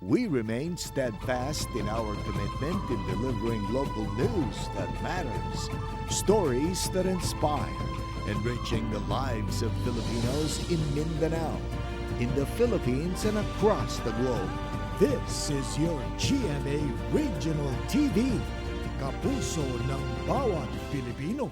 We remain steadfast in our commitment in delivering local news that matters, stories that inspire, enriching the lives of Filipinos in Mindanao, in the Philippines, and across the globe. This is your GMA Regional TV, kapuso ng bawat Pilipino.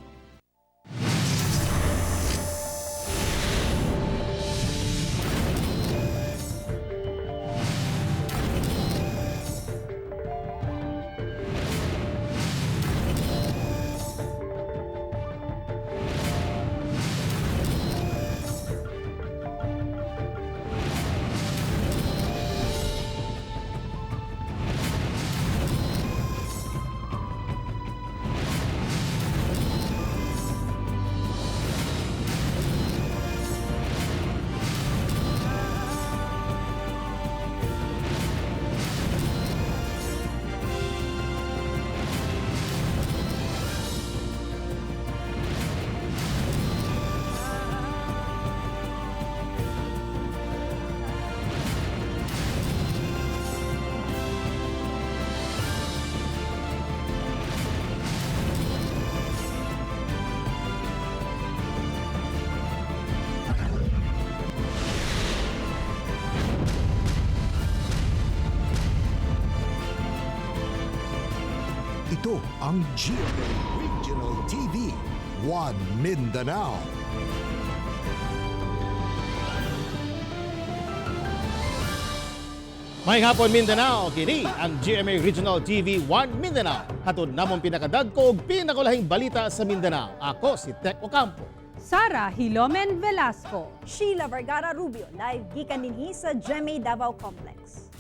Ito ang GMA Regional TV, One Mindanao. May hapon, Mindanao, kini ang GMA Regional TV 1 Mindanao. Hatod namong pinakadagko ug pinakulahing balita sa Mindanao. Ako si Tek Ocampo. Sara Hilomen Velasco. Sheila Vergara Rubio, live gikan dinhi sa GMA Davao Complex.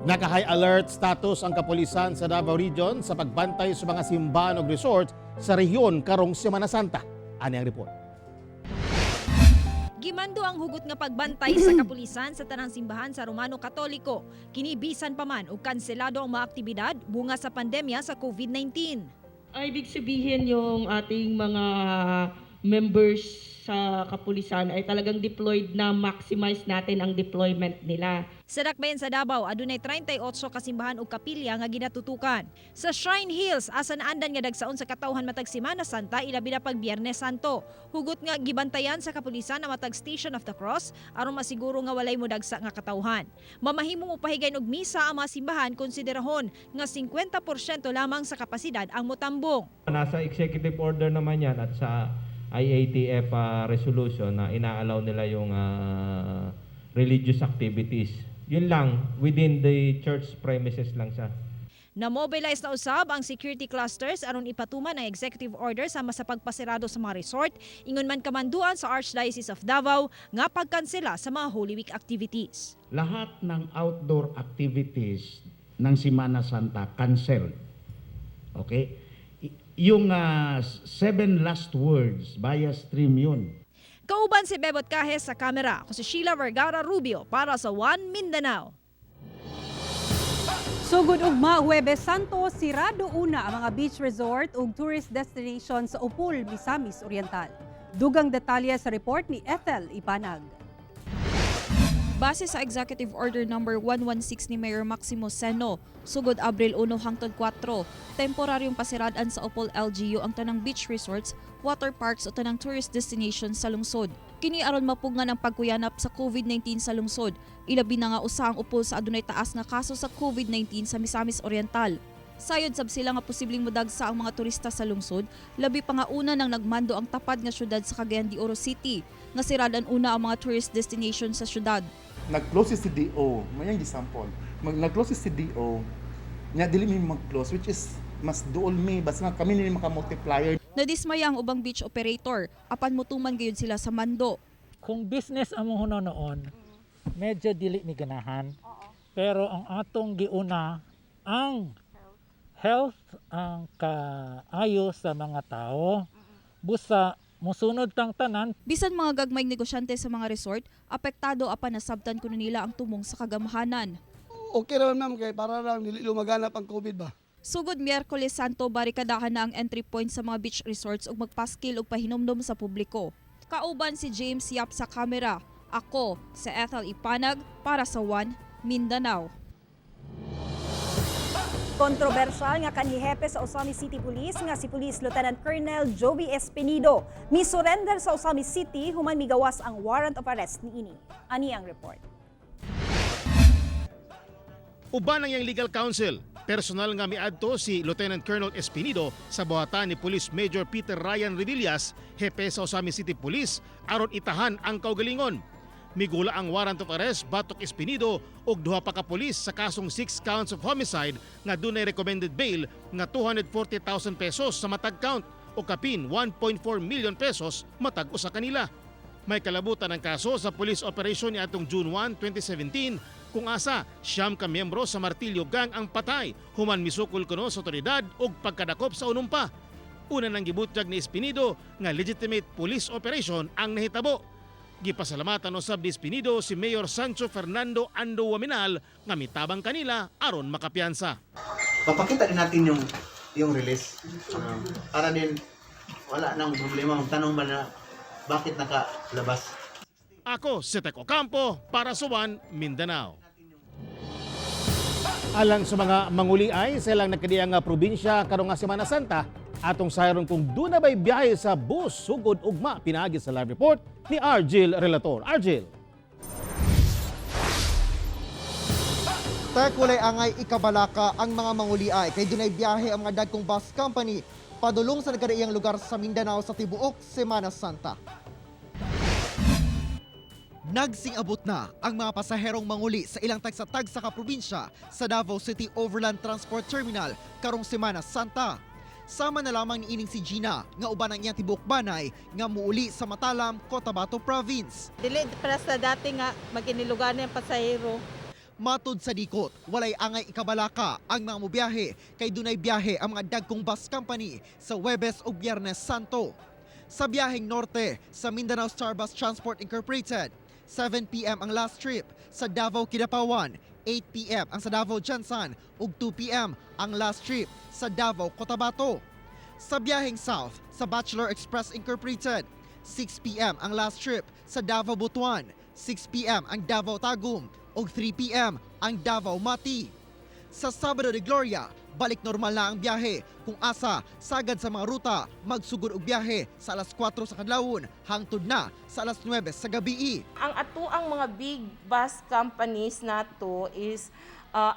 Naka-high alert status ang kapulisan sa Davao Region sa pagbantay sa mga simbahan ug resort sa rehiyon karong Semana Santa. Ani ang report. Gimando ang hugot nga pagbantay sa kapulisan sa tanang simbahan sa Romano Katoliko. Kini bisan pa man og kanselado ang mga aktibidad bunga sa pandemya sa COVID-19. Ay, ibig sabihin yung ating mga members sa kapulisan ay talagang deployed na, maximize natin ang deployment nila. Sa Dakbayan sa Davao, adunay 38 ka simbahan ug kapilya nga ginatutukan. Sa Shrine Hills, asa naandan nga dagsaon sa katawhan matag Semana Santa, ilabi na pag Biyernes Santo. Hugot nga gibantayan sa kapulisan ang matag Station of the Cross aron masiguro nga walay modagsa nga katawhan. Mamahimong upahigayon og misa ang mga simbahan, konsiderahon nga 50% lamang sa kapasidad ang motambong. Nasa executive order naman yan at sa IATF resolution na inaalaw nila yung religious activities. Yun lang, within the church premises lang siya. Na-mobilize na usab ang security clusters aron ipatuman ang executive order sama sa pagpasirado sa mga resort, ingon man kamanduan sa Archdiocese of Davao nga pagkansela sa mga Holy Week activities. Lahat ng outdoor activities ng Semana Santa canceled. Okay? Yung seven last words via stream yun. Kauban si Bebot Cajes sa kamera. Ako si Sheila Vergara Rubio para sa One Mindanao. Sugod ugma Huwebes Santo, sirado una ang mga beach resort ug tourist destination sa Upul, Misamis Oriental. Dugang detalye sa report ni Ethel Ipanag. Base sa Executive Order Number 116 ni Mayor Maximo Seno, sugod Abril 1 hangtod 4, temporaryong pasiradan sa Opol LGU ang tanang beach resorts, water parks o tanang tourist destinations sa lungsod. Kini aron mapugngan ang pagkuyanap sa COVID-19 sa lungsod. Ilabi na nga usa ang Opol sa adunay taas nga kaso sa COVID-19 sa Misamis Oriental. Sayod sab sila nga posibleng modagsa ang mga turista sa lungsod, labi pa nga una nang nagmando ang tapad nga syudad sa Cagayan de Oro City, nga siradan una ang mga tourist destination sa syudad. Nag-close si CDO, mayang example. Nag-close si CDO, nya dili mi mag-close, which is mas duol mi basta nga kami ni maka-multiplier. Nadismaya ang ubang beach operator, apan mutuman gayud sila sa mando. Kung business among noon, medyo dili mi ganahan. Pero ang atong giuna ang health, ang kaayo sa mga tao. Busa musunod tang tanan. Bisan mga gagmayng negosyante sa mga resort, apektado apan nasabtan kuno nila ang tumong sa kagamhanan. Okay naman, ma'am, kay para lang dili lumaganap ang COVID ba. Sugod Miyerkules Santo, barikadahan na ang entry point sa mga beach resorts ug magpaskil og pahinumdom sa publiko. Kauban si James Yap sa kamera. Ako, sa Ethel Ipanag para sa One Mindanao. Kontrobersyal nga kanhi hepe sa Ozamiz City Police nga si Police Lieutenant Colonel Joey Espenido mi-surrender sa Ozamiz City human migawas ang warrant of arrest niini. Ani ang report. Uban ang iyang legal counsel, personal nga miadto si Lieutenant Colonel Espinido sa buhatan ni Police Major Peter Ryan Revillas, hepe sa Ozamiz City Police, aron itahan ang kaugalingon. Migula ang warrant of arrest batok Espinido ug duha pa ka pulis sa kasong 6 counts of homicide nga dunay recommended bail nga 240,000 pesos sa matag count o kapin 1.4 million pesos matag usa kanila. May kalabutan ang kaso sa police operation ni atong June 1, 2017 kung asa 9 ka miyembro sa Martillo Gang ang patay human misukol kuno sa otoridad ug pagkadakop sa unumpa. Una nang gibutyag ni Espinido nga legitimate police operation ang nahitabo. Gipasalamatan usab ni Espinido si Mayor Sancho Fernando Ando Oaminal nga mitabang kanila aron makapiyansa. Papakita din natin yung release para din wala nang problema magtanong ba na bakit nakalabas. Ako si Tek Ocampo para sa One Mindanao. Alang sa mga manguliay sa ilang nagkadiya nga probinsya karong nga Semana Santa, atong sayron kung duna ba'y biyahe sa bus sugod ugma pinaagi sa live report ni Argil Relator. Argil. Tek, walay angay ikabalaka ang mga manguliay kay dunay biyahe ang mga dagkong bus company padulong sa nagkadaiyang lugar sa Mindanao sa tibuok Semana Santa. Nagsing-abot na ang mga pasaherong manguli sa ilang tagsa-tagsa ka probinsya sa Davao City Overland Transport Terminal karong Semana Santa. Sama na lamang ni ining si Gina nga uban ang iyang tibuok banay nga muuli sa Matalam, Cotabato Province. Dili para sa dati nga maginilugan na yung pasahero. Matod sa dikot, walay angay ikabalaka ang mga mubiyahe kay dunay biyahe ang mga dagkong bus company sa Huwebes ug Biyernes Santo. Sa biyaheng norte sa Mindanao Star Bus Transport Incorporated, 7 p.m. ang last trip sa Davao Kidapawan, 8 p.m. ang sa Davao GenSan ug 2 p.m. ang last trip sa Davao Cotabato. Sa biyaheng south sa Bachelor Express Incorporated, 6 p.m. ang last trip sa Davao Butuan, 6 p.m. ang Davao Tagum ug 3 p.m. ang Davao Mati. Sa Sabado de Gloria, balik normal na ang biyahe kung asa sagad sa mga ruta magsugod og biyahe sa alas 4 sa kadlawon hangtod na sa alas 9 sa gabii. Ang ato ang mga big bus companies nato is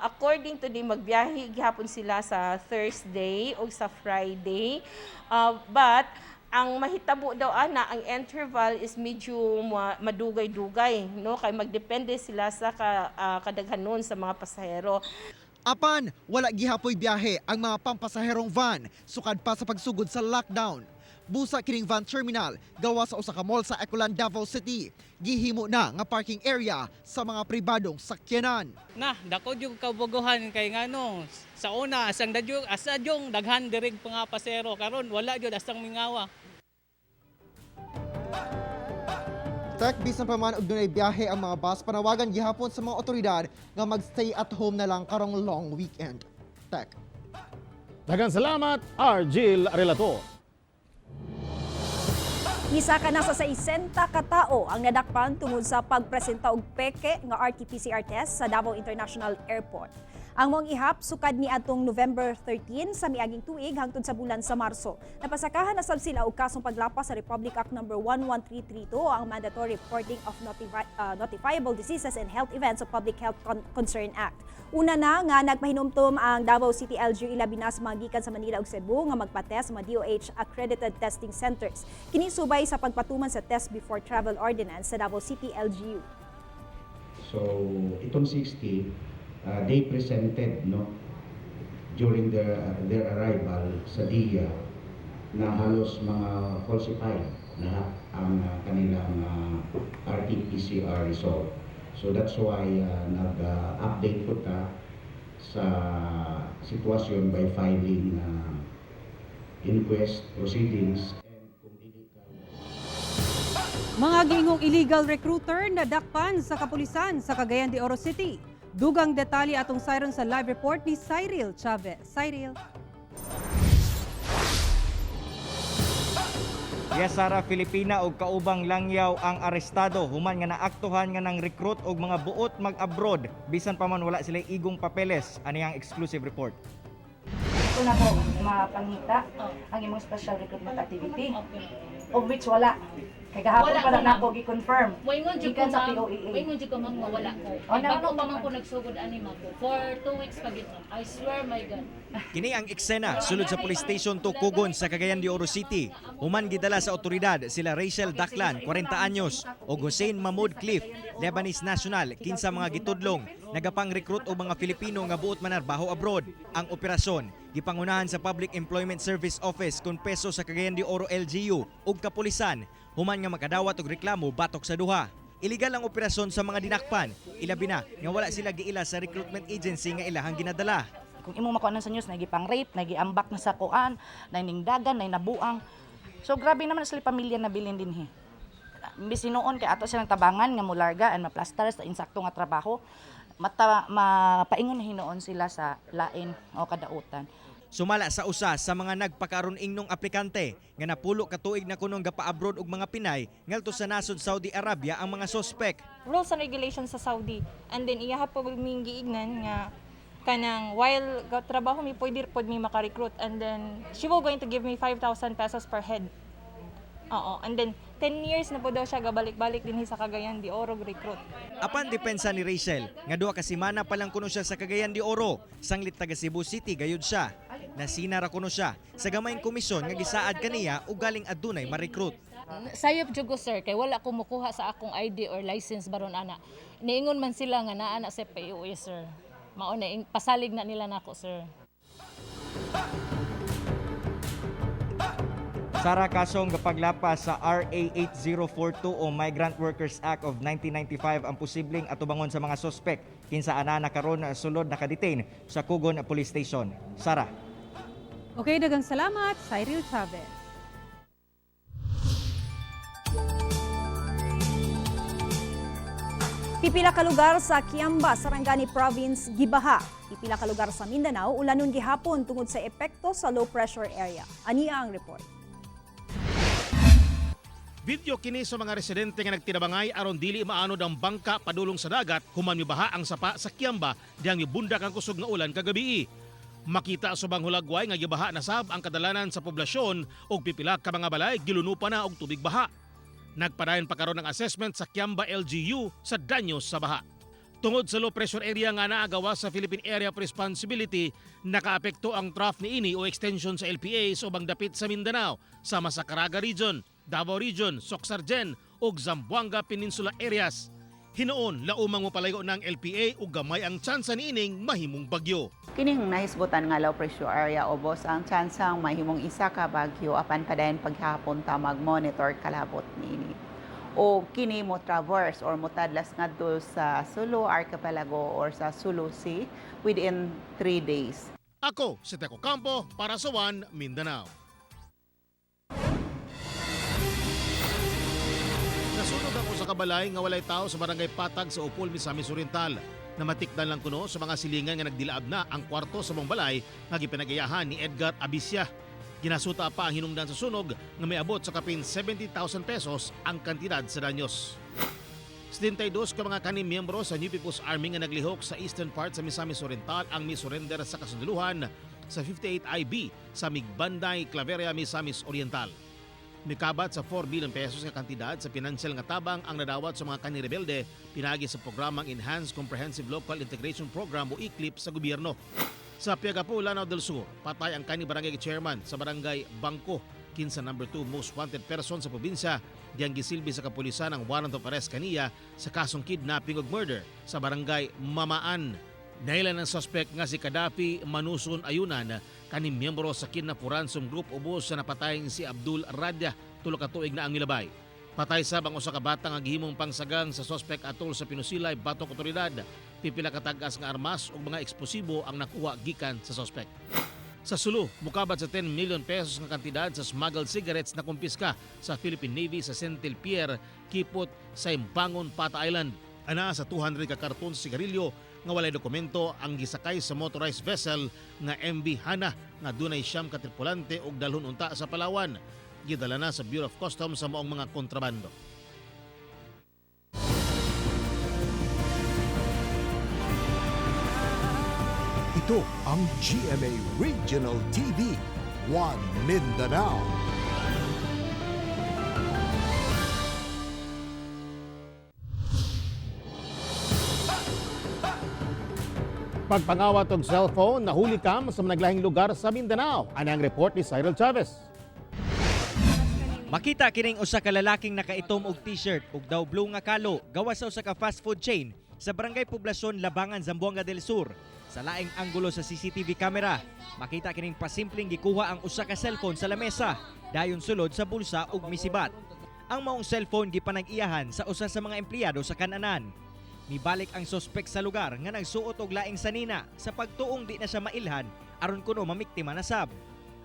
according to the magbiyahe gihapon sila sa Thursday o sa Friday. But ang mahitabo daw ana, ang interval is medyo madugay-dugay, no, kay magdepende sila sa kadaghanon sa mga pasahero. Apan, wala gihapoy biyahe ang mga pampasaherong van sukad pa sa pagsugod sa lockdown. Busa kining van terminal gawa sa usa ka mall sa Ecoland, Davao City. Gihimo na nga parking area sa mga pribadong sakyanan. Na dako jud kabuguhan kay ngano sa una asang dadyo asa jung daghan dirig nga pasero, karon wala jud, asang mingawa. Tek, bisan pa man og dunay biyahe ang mga bus, panawagan gihapon sa mga otoridad nga mag-stay at home na lang karong long weekend. Tek. Daghang salamat, Argil Relator. Misa ka nasa 60 ka tao ang nadakpan tungod sa pagpresenta og peke nga RT-PCR test sa Davao International Airport. Ang maong ihap sukad ni atong November 13 sa miaging tuig hangtod sa bulan sa Marso. Napasakahan na sab sila og kasong paglapas sa Republic Act No. 11332, ang Mandatory Reporting of Notifiable Diseases and Health Events of Public Health Concern Act. Una na nga nagpahinumtom ang Davao City LGU ilabi na sa mga gikan sa Manila ug Cebu nga magpa-test sa mga DOH accredited testing centers. Kini subay sa pagpatuman sa Test Before Travel Ordinance sa Davao City LGU. So, itong 60, they presented, no, during their arrival sa DIA na halos mga falsified lahat ang kanilang RT-PCR result. So that's why nag-update po ta sa sitwasyon by filing inquest proceedings. Mga giingong illegal recruiter nadakpan sa kapulisan sa Cagayan de Oro City. Dugang detalye atong sayron sa live report ni Cyril Chavez. Cyril. Yes, Sara, Filipina og kaubang langyaw ang arestado human nga naaktuhan nga nang recruit og mga buot mag-abroad bisan pa man wala sila igong papeles. Ani ang exclusive report. Ito na po mapangita ang imong special recruitment activity, of which wala. Kay gahapon Wala pa lang ko, ma'am. nako gi-confirm. Moingon jud ko Gikan sa ma'am, POEA. moingon jud ko ma'am nga wala ko. Oh, Kay bago naman. pa man ko nagsugod ani ma'am ko. For 2 weeks pa gid ma'am. I swear my God. Kini ang eksena sulod sa police station Tukugon sa Cagayan de Oro City. Human gidala sa otoridad sila Rachel Daklan, 40 anyos, ug Hussein Mahmoud Cliff, Lebanese national, kinsa mga gitudlong nagapang-recruit og mga Filipino nga buot manarbaho abroad. Ang operasyon gipangunahan sa Public Employment Service Office kun peso sa Cagayan de Oro LGU ug kapulisan human nga makadawat og reklamo batok sa duha. Iligal ang operasyon sa mga dinakpan, ilabi na nga wala sila giila sa recruitment agency nga ilahang ginadala. Kung imong makuha sa news, nagipang rape, nagiambak na sa kuan, nainingdagan, nay nabuang. So grabe naman sila pamilya na bilin dinhi. Imbis hinuon kay ato silang tabangan nga mularga and maplastar sa insakto nga trabaho, mata mapaingon hinuon sila sa lain o kadautan. Sumala sa usa sa mga nagpakaron ingnong aplikante nga napulo ka tuig na kunong gapa-abroad og mga Pinay ngadto sa nasod Saudi Arabia ang mga sospek. Rules and regulations sa Saudi. And then iyaha po ming giignan nga kanang while trabaho mi, pwede pod mi maka-recruit, and then she will going to give me 5,000 pesos per head. Oo. And then 10 years na po daw siya gabalik-balik dinhi sa Cagayan de Oro recruit. Apan depensa ni Rachel nga 2 ka semana pa lang kuno siya sa Cagayan de Oro, sanglit taga Cebu City gayud siya. Nasina ra kuno siya sa gamayng komisyon nga gisaad kaniya ug galing adunay ma-recruit. Sayop jud ko, sir, kay wala ko mukuha sa akong ID or license baron ana. Niingon man sila nga naa na sa POA, sir. Mao na pasalig na nila nako, sir. Sara, kasong gapaglapas sa RA 8042 o Migrant Workers Act of 1995 ang posibleng atubangon sa mga sospek kinsa ana na karon sulod nakadetain sa Kugon Police Station. Sara. Okay, daghang salamat, Cyril Chavez. Pipila ka lugar sa Kiamba, Sarangani Province gibaha. Pipila ka lugar sa Mindanao ulanon gihapon tungod sa epekto sa low pressure area. Ania ang report. Video kini sa mga residente nga nagtinabangay aron dili maanod ang bangka padulong sa dagat human mibaha ang sapa sa Kiamba diyang mibundak ang kusog nga ulan kagabii. Makita sa ubang hulagway nga gibaha na sab ang kadalanan sa poblasyon ug pipila ka mga balay gilunupan na og tubig baha. Nagpadayon pa karon ang assessment sa Kiamba LGU sa danyos sa baha. Tungod sa low pressure area nga naagawa sa Philippine Area of Responsibility, nakaapekto ang trough niini o extension sa LPA sa ubang dapit sa Mindanao, sama sa Caraga Region, Davao Region, Soccsksargen ug Zamboanga Peninsula areas. Hinuon, laumang mopalayo ng LPA ug gamay ang tsansa niining mahimong bagyo. Kining nahisgutan nga low pressure area ubos ang tsansang mahimong isa ka bagyo, apan padayon paghapon ta mag-monitor kalabot niini. O kini mo traverse or motadlas ngadto sa Sulu Archipelago or sa Sulu Sea within 3 days. Ako si Teco Campo para sa One Mindanao. Nasunog ang usa ka balay nga walay tao sa barangay Patag sa Opol, Misamis Oriental. Namatikdan lang kuno sa mga silingan nga nagdilaab na ang kwarto sa maong balay nga gipinagayahan ni Edgar Abisya. Ginasuta pa ang hinungdan sa sunog nga miabot sa kapin 70,000 pesos ang kantidad sa danyos. 72 ka mga kanim miyembro sa New People's Army nga naglihok sa eastern part sa Misamis Oriental ang misurrender sa kasundalohan sa 58 IB sa Migbanday, Claveria, Misamis Oriental. Mikabat sa 4 billion pesos nga kantidad sa pinansyal nga tabang ang nadawat sa mga kani-rebelde pinagi sa programang Enhanced Comprehensive Local Integration Program o ECLIP sa gobyerno. Sa Piagapo, Lanao del Sur, patay ang kani barangay chairman sa barangay Bangko, kinsa number 2 most wanted person sa probinsya, diyang gisilbi sa kapulisan ang warrant of arrest kaniya sa kasong kidnapping ug murder sa barangay Mamaan. Nahilan ang suspect nga si Kadapi Manuson Ayunan, kaning miyembro sa kidnap ransom group ubos sa napatayng si Abdul Radya, 3 ka tuig na ang milabay. Patay sab ang usa ka bata nga gihimong pangsagang sa suspect atol sa pinusilay batok otoridad. Pipila ka tag-as nga armas ug mga eksplosibo ang nakuha gikan sa suspect. Sa Sulu, mukabat sa 10 million pesos nga kantidad sa smuggled cigarettes na kumpiska sa Philippine Navy sa Sentil Pier, Kipot sa Imbangon, Pata Island. Ana sa 200 ka karton sa sigarilyo nga walay dokumento ang gisakay sa motorized vessel nga MV Hana nga dunay 9 ka tripulante ug dalhon unta sa Palawan. Gidala na sa Bureau of Customs sa maong mga kontrabando. Ito ang GMA Regional TV, One Mindanao. Pagpangawat og cellphone, nahuli kam sa managlahing lugar sa Mindanao. Ani ang report ni Cyril Chavez. Makita kining usa ka lalaking nakaitom og t-shirt ug daw blue nga kalo gawas sa usa ka fast food chain sa Barangay Poblacion, Labangan, Zamboanga del Sur. Sa laing anggulo sa CCTV camera, makita kining pasimpleng gikuha ang usa ka cellphone sa lamesa, dayon sulod sa bulsa ug misibat. Ang maong cellphone gipanag-iyahan sa usa sa mga empleyado sa kananan. Mibalik ang sospek sa lugar nga nagsuot og laing sanina sa pagtuong di na siya mailhan aron kuno mamiktima na sab.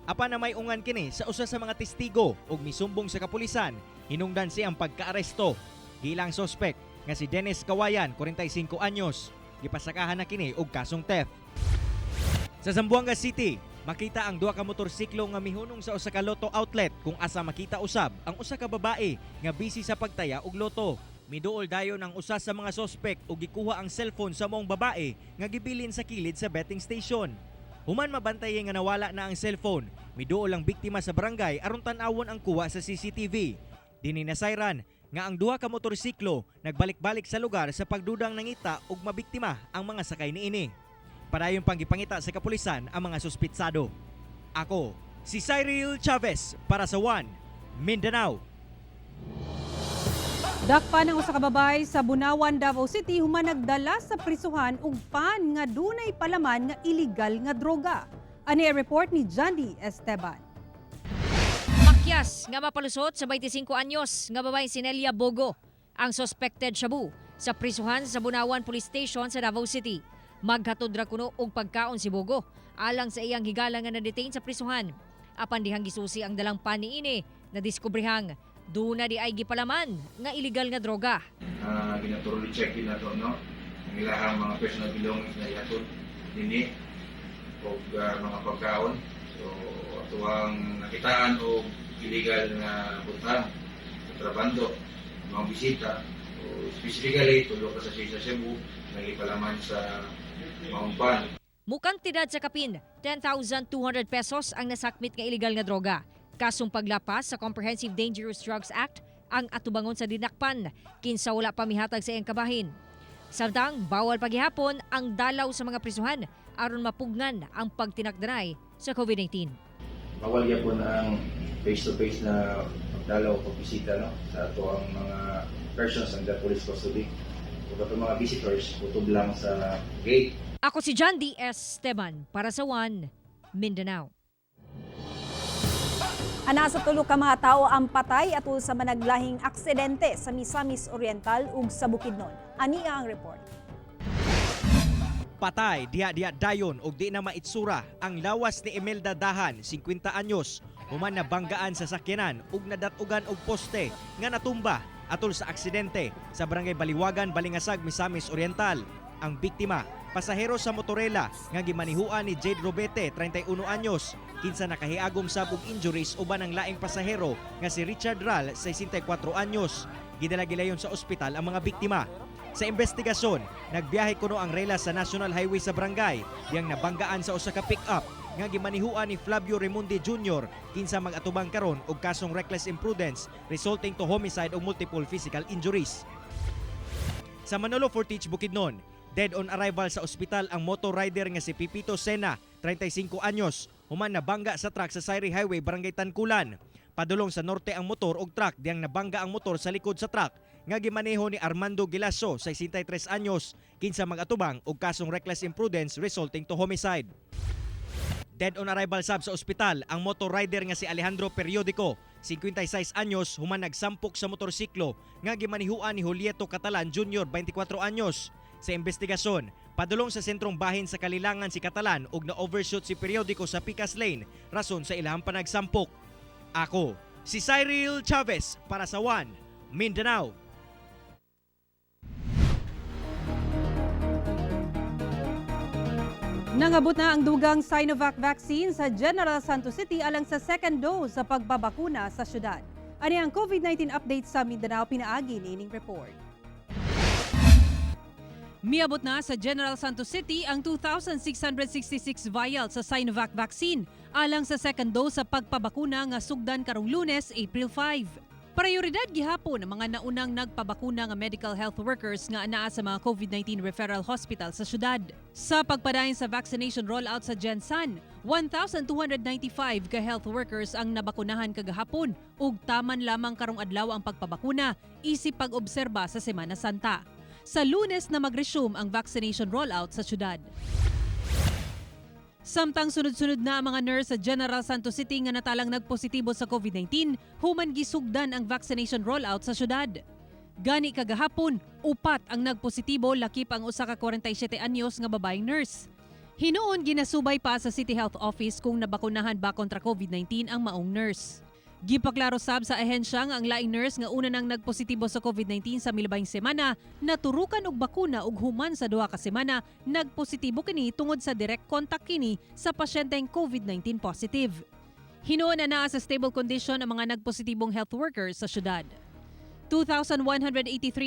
Apan na may ungan kini sa usa sa mga testigo ug misumbong sa kapulisan, hinungdan siyang pagkaaresto. Gilang sospek nga si Dennis Kawayan, 45 anyos, gipasakahan na kini og kasong theft. Sa Zamboanga City, makita ang duha ka motorsiklo nga mihunong sa usa ka lotto outlet kung asa makita usab ang usa ka babae nga busy sa pagtaya og loto. Miduol dayon ang usa sa mga sospek ug gikuha ang cellphone sa maong babae nga gibilin sa kilid sa betting station. Human mabantay nga nawala na ang cellphone, miduol ang biktima sa barangay aron tan-awon ang kuha sa CCTV. Dinhi nasayran nga ang duha ka motorsiklo nagbalik-balik sa lugar sa pagdudang nangita ug mabiktima ang mga sakay niini. Padayon pang gipangita sa kapulisan ang mga suspitsado. Ako, si Cyril Chavez para sa One Mindanao. Dakpan ang usa ka babae sa Bunawan, Davao City human nagdala sa prisuhan og pan nga dunay palaman nga illegal nga droga. Ani ang report ni Jandy Esteban. Makyas nga mapalusot sa 25 anyos nga babae si Nelia Bogo ang suspected shabu sa prisuhan sa Bunawan Police Station sa Davao City. Maghatod ra kuno og pagkaon si Bogo alang sa iyang higala nga na-detain sa prisuhan. Apan dihang gisusi ang dalang pan niini na diskubrihang duna di ay gipalaman nga illegal nga droga. Gina-thoroughly check din nato, no, ang ilahang mga personal belongings na ihatod dinhi og mga pagkaon. So atuang nakitaan og illegal nga butang, kontrabando, mga bisita. So, specifically tulo ka sa Cebu nagipalaman sa maong pan. Mukantidad sa kapin, 10,200 pesos ang nasakmit nga illegal nga droga. Kasong paglapas sa Comprehensive Dangerous Drugs Act ang atubangon sa dinakpan, kinsa wala pa mihatag sa iyang kabahin. Samtang bawal paghihapon ang dalaw sa mga prisuhan aron mapugnan ang pagtinakdanay sa COVID-19. Bawal gyapon ang face-to-face na pagdalaw o pagbisita, no, sa ato ang mga persons under police custody. Ug atong mga visitors kutob lang sa gate. Ako si John D. Esteban para sa One Mindanao. Ana sa tulo ka mga tawo ang patay atol sa managlahing aksidente sa Misamis Oriental ug sa Bukidnon. Ani ang report. Patay diha-diha dayon og di na maitsura ang lawas ni Imelda Dahan, 50 anyos, human nabanggaan sa sakyanan ug nadatugan og poste nga natumba atol sa aksidente sa Barangay Baliwagan, Balingasag, Misamis Oriental. Ang biktima, pasahero sa motorela nga gimanihuan ni Jade Robete, 31 anyos, kinsa nakahiagom sab og injuries uban ang laing pasahero nga si Richard Ral, 64 anyos. Gidala gilayon sa ospital ang mga biktima. Sa investigasyon, nagbiyahe kuno ang rela sa National Highway sa barangay, diyang nabanggaan sa usa ka pick-up nga gimanihuan ni Flavio Raimundi Jr. kinsa mag-atubang karon og kasong reckless imprudence resulting to homicide o multiple physical injuries. Sa Manolo Fortich, Bukidnon, dead on arrival sa ospital ang motor rider nga si Pipito Sena, 35 anyos, human nabangga sa truck sa Sayri Highway, Barangay Tankulan. Padulong sa norte ang motor og truck diyang nabangga ang motor sa likod sa truck nga gimaneho ni Armando Gilaso, 63 anyos, kinsa mag-atubang og kasong reckless imprudence resulting to homicide. Dead on arrival sab sa ospital ang motor rider nga si Alejandro Periodico, 56 anyos, human nagsampok sa motorsiklo nga gimanihuan ni Julieto Catalan Jr., 24 anyos. Sa investigasyon, padulong sa sentrong bahin sa Kalilangan si Catalan ug na-overshoot si Periodico sa Picas Lane rason sa ilahang panagsampok. Ako, si Cyril Chavez para sa One Mindanao. Nangabot na ang dugang Sinovac vaccine sa General Santos City alang sa second dose sa pagbabakuna sa syudad. Ani ang COVID-19 update sa Mindanao, pinaagi niining report. Miabot na sa General Santos City ang 2,666 vials sa Sinovac vaccine alang sa second dose sa pagpabakuna nga sugdan karong Lunes, April 5. Prioridad gihapon ang mga naunang nagpabakuna nga medical health workers nga anaa sa mga COVID-19 referral hospital sa syudad. Sa pagpadayon sa vaccination rollout sa Gensan, 1,295 ka health workers ang nabakunahan kagahapon ug taman lamang karong adlaw ang pagpabakuna isip pag-obserba sa Semana Santa. Sa Lunes na mag-resume ang vaccination rollout sa syudad. Samtang sunod-sunod na ang mga nurse sa General Santos City nga natalang nagpositibo sa COVID-19, human gisugdan ang vaccination rollout sa syudad. Gani kagahapon, upat ang nagpositibo, lakip ang usa ka 47 anyos nga babaeng nurse. Hinuon ginasubay pa sa City Health Office kung nabakunahan ba kontra COVID-19 ang maong nurse. Gipaklaro sab sa ahensya nga ang laing nurse nga una nang nagpositibo sa COVID-19 sa milabayng semana naturukan og bakuna ug human sa 2 ka semana nagpositibo kini tungod sa direct contact kini sa pasyenteng COVID-19 positive. Hinuon na naa sa stable condition ang mga nagpositibong health workers sa syudad. 2,183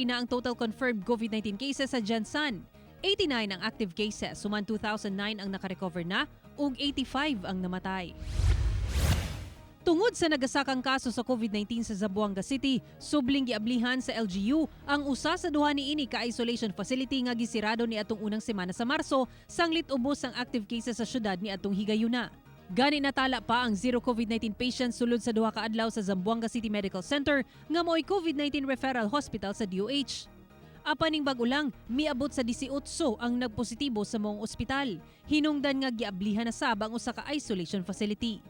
na ang total confirmed COVID-19 cases sa Gensan. 89 ang active cases, human 2,009 ang nakarecover na ug 85 ang namatay. Tungod sa nagasakang kaso sa COVID-19 sa Zamboanga City, subling giablihan sa LGU ang usa sa duha niini ka isolation facility nga gisirado ni atong unang semana sa Marso, sanglit ubos ang active cases sa syudad ni atong higayuna. Gani natala pa ang zero COVID-19 patients sulod sa 2 ka adlaw sa Zamboanga City Medical Center nga mao'y COVID-19 referral hospital sa DOH. Apan ning bag-o lang, miabot sa 18 ang nagpositibo sa maong ospital. Hinungdan nga giablihan na sab ang usa ka isolation facility.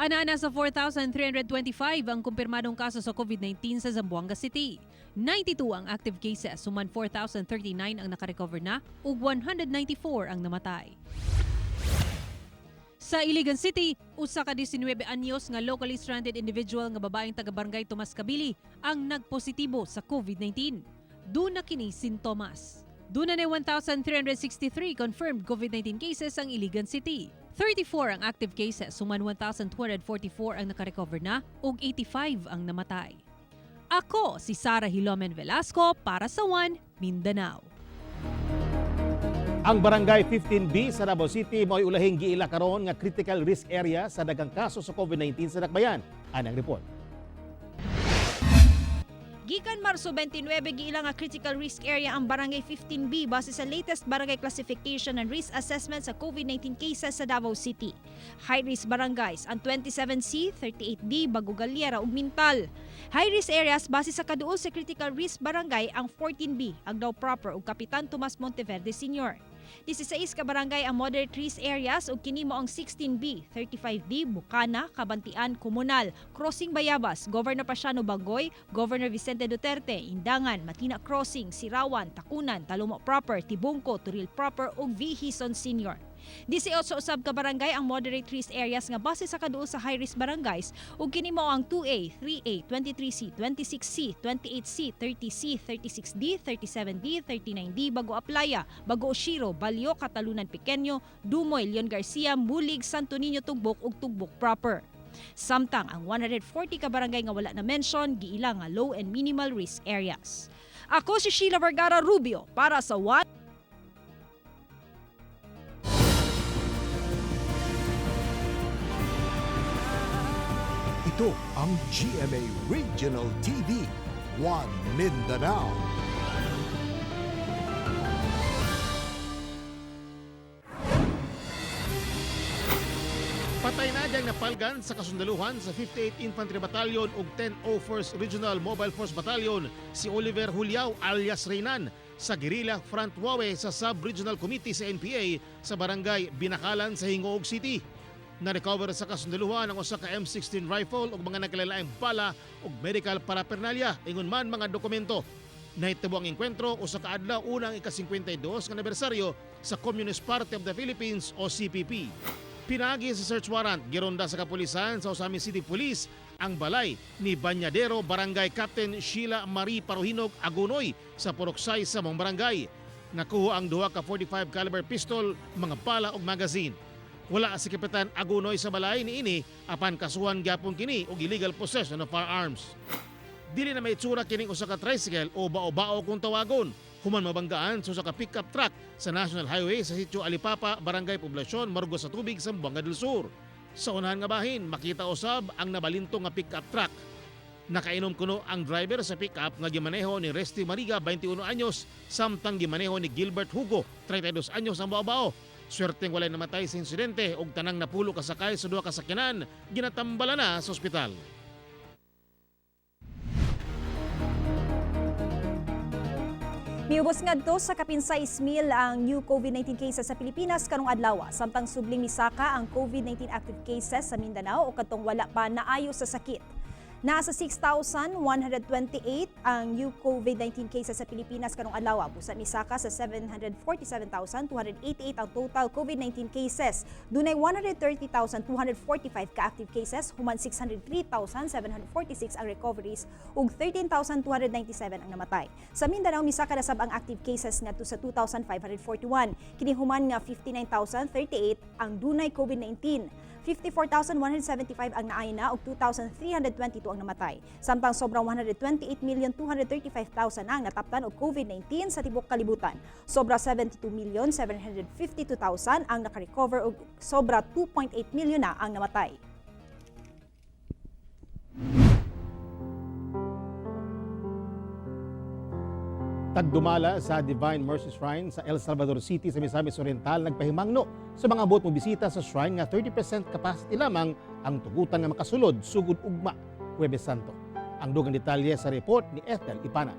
Ana-ana sa 4,325 ang kumpirmadong kaso sa COVID-19 sa Zamboanga City. 92 ang active cases, human 4,039 ang nakarecover na ug 194 ang namatay. Sa Iligan City, usa ka 19 anyos nga locally stranded individual nga babaeng taga Barangay Tomas Cabili ang nagpositibo sa COVID-19. Duna kini sintomas. Duna na 1,363 confirmed COVID-19 cases ang Iligan City. 34 ang active cases, human 1,244 ang nakarecover na ug 85 ang namatay. Ako si Sara Hilomen Velasco para sa One Mindanao. Ang Barangay 15B sa Davao City mao'y ulahing giila karon nga critical risk area sa daghang kaso sa COVID-19 sa dakbayan. Anang report. Gikan Marso 29, giila nga critical risk area ang Barangay 15B base sa latest barangay classification and risk assessment sa COVID-19 cases sa Davao City. High risk barangays ang 27C, 38D, Bago Galiera ug Mintal. High risk areas base sa kaduol sa critical risk barangay ang 14B, Agdao Proper ug Kapitan Tomas Monteverde Sr. 16 ka barangay ang moderate risk areas ug kini mao ang 16B, 35D, Bukana, Cabantian, Komunal, Crossing Bayabas, Governor Paciano Bagoy, Governor Vicente Duterte, Indangan, Matina Crossing, Sirawan, Tacunan, Talomo Proper, Tibungco, Toril Proper ug V. Hison Sr. 18 usab ka barangay ang moderate risk areas nga base sa kaduol sa high risk barangays ug kini mao ang 2A, 3A, 23C, 26C, 28C, 30C, 36D, 37D, 39D, Bago Aplaya, Bago Oshiro, Balyo, Catalunan Pequeño, Dumoy, Leon Garcia, Mulig, Santo Niño Tugbok ug Tugbok Proper. Samtang ang 140 ka barangay nga wala na mention giila nga low and minimal risk areas. Ako si Sheila Vergara Rubio para sa One. Ito ang GMA Regional TV, One Mindanao. Patay na diyang napalgan sa kasundaluhan sa 58 Infantry Battalion ug 1001st Regional Mobile Force Battalion si Oliver Juliao alias Reynan sa Guerrilla Front Wawe sa Sub-Regional Committee sa NPA sa Barangay Binakalan sa Gingoog City. Na-recover sa kasundaluhan ang usa ka M16 rifle ug mga nagkalalaing bala ug medical paraphernalia, ingon man mga dokumento. Nahitabo ang engkwentro 1 ka adlaw unang ika-52 nga anibersaryo sa Communist Party of the Philippines o CPP. Pinaagi sa search warrant, gironda sa kapulisan sa Ozamiz City Police ang balay ni Banyadero Barangay Captain Sheila Marie Parohinog Agunoy sa Purok 6 sa maong barangay. Nakuha ang duha ka 45 caliber pistol, mga bala ug magazine. Wala si Kapitan Agunoy sa balay niini apan kasuhan gyapon kini og illegal possession of firearms. Dili na maitsura kining usa ka tricycle o bao-bao kung tawagon human mabanggaan sa usa ka pickup truck sa National Highway sa Sitio Alipapa, Barangay Poblacion, Margosatubig, Zamboanga del Sur. Sa unahan nga bahin, makita usab ang nabalinto nga pickup truck. Nakainom kuno ang driver sa pickup nga gimaneho ni Resty Mariga, 21 anyos, samtang gimaneho ni Gilbert Hugo, 32 anyos ang bao-bao. Swerteng walay namatay sa insidente ug tanang napulo kasakay sa duha ka sakyanan ginatambala na sa ospital. Miubos ngadto sa kapin 6,000 ang new COVID-19 cases sa Pilipinas karong adlaw, samtang subling misaka ang COVID-19 active cases sa Mindanao o kadtong wala pa naayo sa sakit. Nasa 6,128 ang new COVID-19 cases sa Pilipinas karong adlaw, busa misaka sa 747,288 ang total COVID-19 cases. Dunay 130,245 ka active cases, human 603,746 ang recoveries ug 13,297 ang namatay. Sa Mindanao, misaka na sab ang active cases ngadto sa 2,541. Kini human nga 59,038 ang dunay COVID-19. 54,175 ang naay na ug 2,322 ang namatay. Samtang sobrang 128,235,000 ang nataptan og COVID-19 sa tibok kalibutan. Sobra 72,752,000 ang nakarecover ug sobra 2.8 milyon na ang namatay. Tagdumala sa Divine Mercy Shrine sa El Salvador City sa Misamis Oriental nagpahimangno sa mga abot mo bisita sa shrine nga 30% capacity lamang ang tugutan nga makasulod sugod ugma Huwebes Santo. Ang dugang detalye sa report ni Ethel Ipana.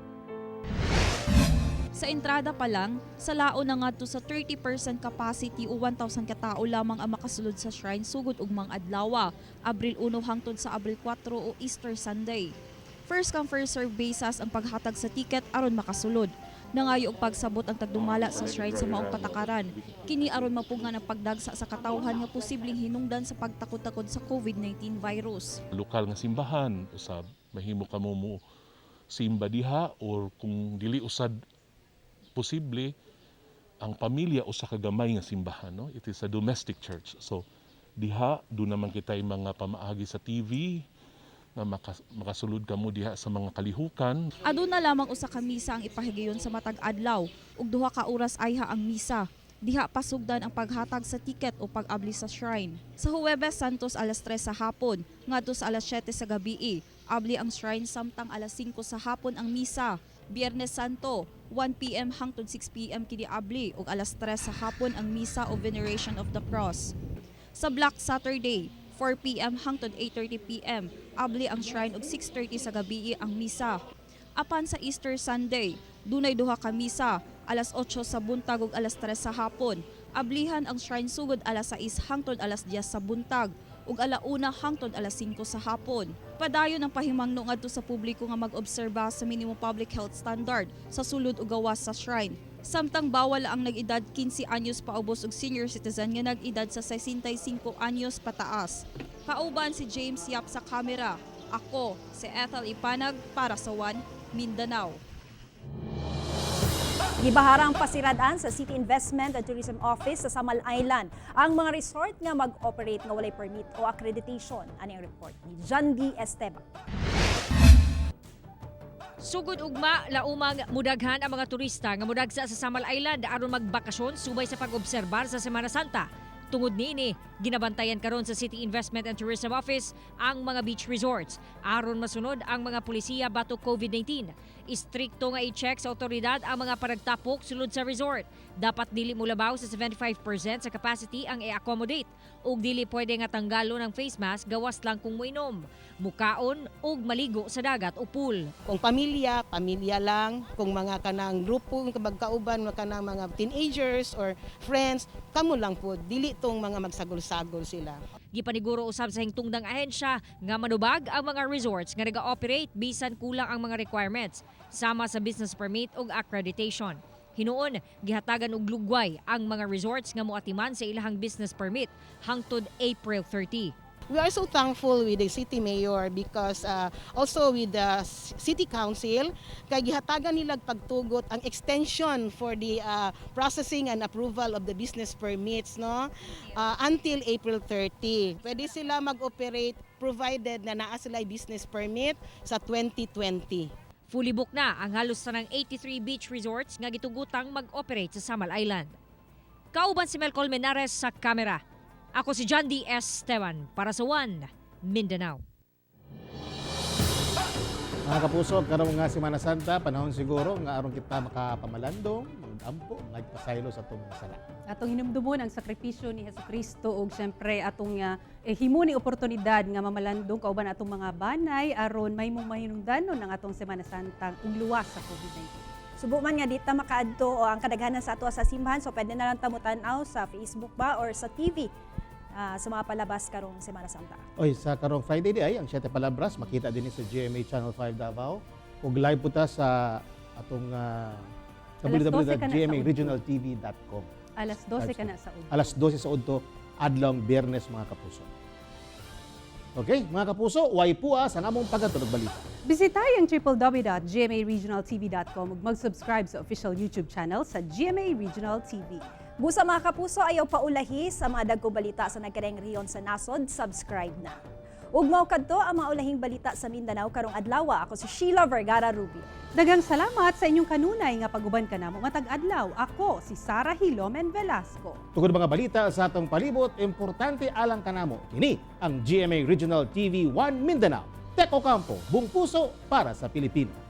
Sa entrada pa lang, sa laon na ngadto sa 30% capacity o 1,000 katao lamang ang makasulod sa shrine sugod ugmang adlaw, Abril 1 hangtod sa Abril 4 o Easter Sunday. First come first serve basis ang paghatag sa ticket aron makasulod. Nangayo og pagsabot ang tagdumala sa shrine sa maong patakaran. Kini aron mapugngan ang pagdagsa sa katawhan nga posibleng hinungdan sa pagtakod-takod sa COVID-19 virus. Lokal nga simbahan usab mahimo kamo mo simba diha, or kung dili usad posible, ang pamilya usa ka gamay nga simbahan, no? It is a domestic church, so diha do naman kitay mga pamaagi sa TV nga makasulod kamo diha sa mga kalihukan. Aduna lamang usa ka misa ang ipahigayon sa matag adlaw ug 2 ka oras ayha ang misa. Diha pasugdan ang paghatag sa tiket o pag-abli sa shrine. Sa Huwebes Santos alas 3 sa hapon ngadto sa alas 7 sa gabii, abli ang shrine samtang alas 5 sa hapon ang misa. Biyernes Santo, 1 p.m. hangtod 6 p.m. kini abli ug alas 3 sa hapon ang misa o veneration of the cross. Sa Black Saturday, 4 p.m. hangtod 8:30 p.m. abli ang shrine ug 6:30 sa gabii ang misa. Apan sa Easter Sunday, dunay duha ka misa, alas 8 sa buntag ug alas 3 sa hapon. Ablihan ang shrine sugod alas 6 hangtod alas 10 sa buntag ug alauna hangtod alas 5 sa hapon. Padayon ang pahimangno ngadto sa publiko nga mag-obserba sa minimum public health standard sa sulod ug gawas sa shrine. Samtang bawal ang nag-edad 15 anyos paubos ug senior citizen nga nag-edad sa 65 anyos pataas. Kauban si James Yap sa kamera. Ako, si Ethel Ipanag para sa One Mindanao. Gibaharang pasiradan sa City Investment and Tourism Office sa Samal Island ang mga resort nga mag-operate nga walay permit o accreditation. Ani ang report ni John D. Esteban. Sugod ugma, laumang mudaghan ang mga turista nga mudagsa sa Samal Island aron magbakasyon subay sa pag-obserbar sa Semana Santa. Tungod niini, ginabantayan karon sa City Investment and Tourism Office ang mga beach resorts aron masunod ang mga pulisiya batok COVID-19. Istrikto nga i-check sa otoridad ang mga panagtapok sulod sa resort. Dapat dili molabaw sa 75% sa capacity ang i-accommodate ug dili pwede nga tanggalon ang face mask gawas lang kung moinom, mukaon ug maligo sa dagat o pool. Kung pamilya, pamilya lang. Kung mga kanang grupo, magkauban, mga kanang mga teenagers or friends, kamo lang po. Dili tong mga magsagol-sagol sila. Gipaniguro usab sa hingtungdang ahensya nga manubag ang mga resorts nga naga-operate bisan kulang ang mga requirements sama sa business permit ug accreditation. Hinuon, gihatagan og lugway ang mga resorts nga moatiman sa ilahang business permit hangtod April 30. We are so thankful with the city mayor because also with the city council kay gihatagan nila pagtugot ang extension for the processing and approval of the business permits, no, until April 30. Pwede sila mag-operate provided na naa sila business permit sa 2020. Fully booked na ang halos tanang 83 beach resorts nga gitugutang mag-operate sa Samal Island. Kauban si Mel Colmenares sa kamera. Ako si John D. Esteban para sa One Mindanao. Mga kapuso, karong nga Semana Santa, panahon siguro nga aron kita makapamalandong, magampo, magpasaylo sa atong mga sala. Atong hinumdumon ang sakripisyo ni Hesukristo ug syempre atong himuni oportunidad nga mamalandong kauban atong mga banay aron mahimong mahinungdanon ang atong Semana Santa ug luwas sa COVID-19. Subo man nga di ta makaadto o ang kadaghanan sa ato sa simbahan, so pwede na lang ta mo-tan-aw sa Facebook ba or sa TV sa mga palabas karong Semana Santa. Oy, sa karong Friday di ay ang Siete Palabras makita din sa GMA Channel 5 Davao ug live po ta sa atong Alas 12 ka na sa www.gmaregionaltv.com. Alas 12 ka na sa udto. Alas 12 sa udto, adlong Biyernes, mga kapuso. Okay, mga kapuso, way puas ang among paghatod og balita. Bisitahin ang www.gmaregionaltv.com ug mag-subscribe sa official YouTube channel sa GMA Regional TV. Busa, mga kapuso, ayaw paulahi sa mga dagko balita sa nagkareng rehiyon sa nasod, subscribe na. Ug mao kadto ang mga ulahing balita sa Mindanao karong adlaw. Ako si Sheila Vergara Rubio. Daghang salamat sa inyong kanunay nga pag-uban kanamo matag adlaw. Ako si Sara Hilomen Velasco. Tungod mga balita sa atong palibot, importante alang kanamo. Kini ang GMA Regional TV 1 Mindanao. Tek Ocampo, buong puso para sa Pilipinas.